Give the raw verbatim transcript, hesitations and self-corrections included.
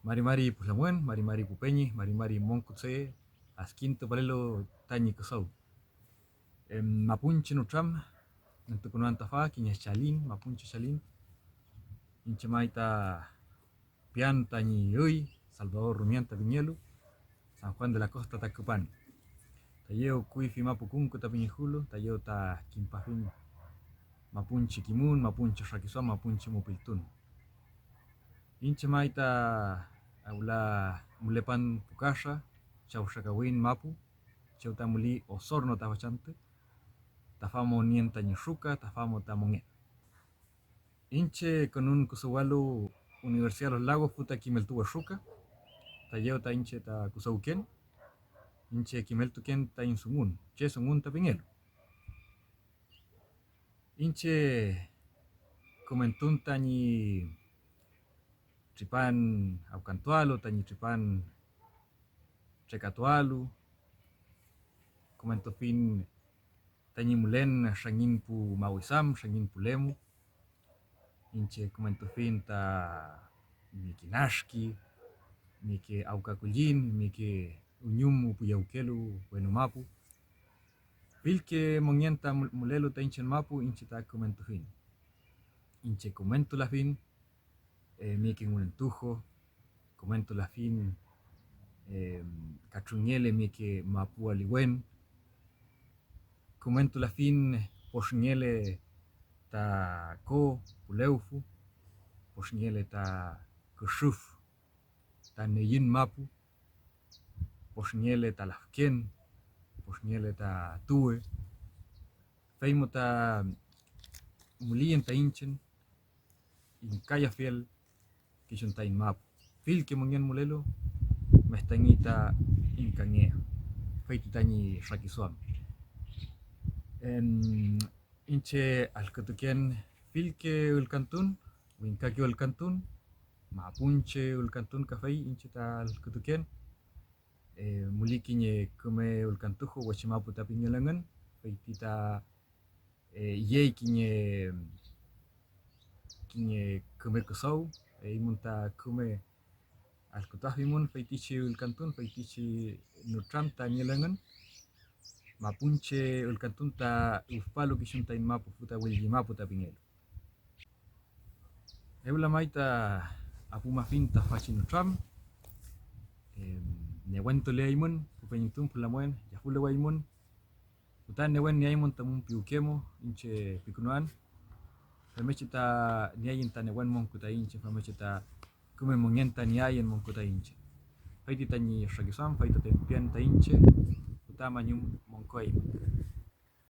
Mari mari pujlamuün, mari mari pupeñi, mari mari monkutsüe, askinto palelo tañi kusow. Em, mapunche nutram, nantukunan tafa kiñe chalin, mapunche chalin. Inche may ta pian tañi üy, Salvador Rumianta Viñelo, San Juan de la Costa Tacupan. Tayew kuifi mapu kunku tapiñejulo, tayew ta kimpafin mapunche kimun, mapunche xakisoam, mapunche mopiltun. Inche may ta awla mulepan pukaxa, chaw xakawin mapu, chew ta muli Osorno tawachantü, tafamo nien tañi xuka, tafamo ta monge. Inche konun kusowalu Universidad Los Lagos pu ta kimeltuw a xuka, tayew ta inche ta kusow ken, inche kimeltuken ta insungun, che sungun tapiñelo. Inche kumentun tañi tripan awkantualu, tañi tripan trekatualu, kumentofin tañi mulen xangin pu mawisam, xangin pu lemu. Inche kumentofin ta mique naxki, mique awkakullin, mique uñum upuyawkelu wenu mapu. Filque mongienta mulelu ta inchen mapu, inche ta kumentofin. Inche kumentolafin, eh, mique ngulentujo, kumentolafin, eh, katrungele mique mapu aliwen, kumentolafin poxngele ta ko puleufu, poxngele ta kuxuf, ta neyün mapu, poxngele ta lafken, poxngele ta tuwe. Fey mo ta mulíen ta inchen, incaya fiel, kichuntain mapu. Filque mongiün mulelu, mejtangi ta incangea, fey ti tañi xakisoam. Em, inche alkutuken filque ülkantun, wincake ülkantun, mapunche ülkantun cafey inche ta alkutuken. Eh, muli kiñe küme ülkantujo wüx mapu tapiñalangün, fey ti ta eh, yey kiñe, kiñe küme kusow, eh, imün ta küme alkutoj imün, fey tichi ülkantun, fey tichi nutram ta nielangün, mapunche ülkantun ta ufpalo kichuntain mapu pu ta wüliyi mapu tapiñelo. Ew lamay ta apumafin ta fachi nutram, em, newen tole imün, pupeñitun pulamuen, yafulewa imün, Uta newen neáy mon ta mümpiw kemo inche pikunwan. Fameche ta neáyan ta newen monku ta inche, fameche ta küme mongen ta neáyan monku ta inche. Fay ti tañi xakisoam, fay ta tempian ta inche, uta mañum monkoy.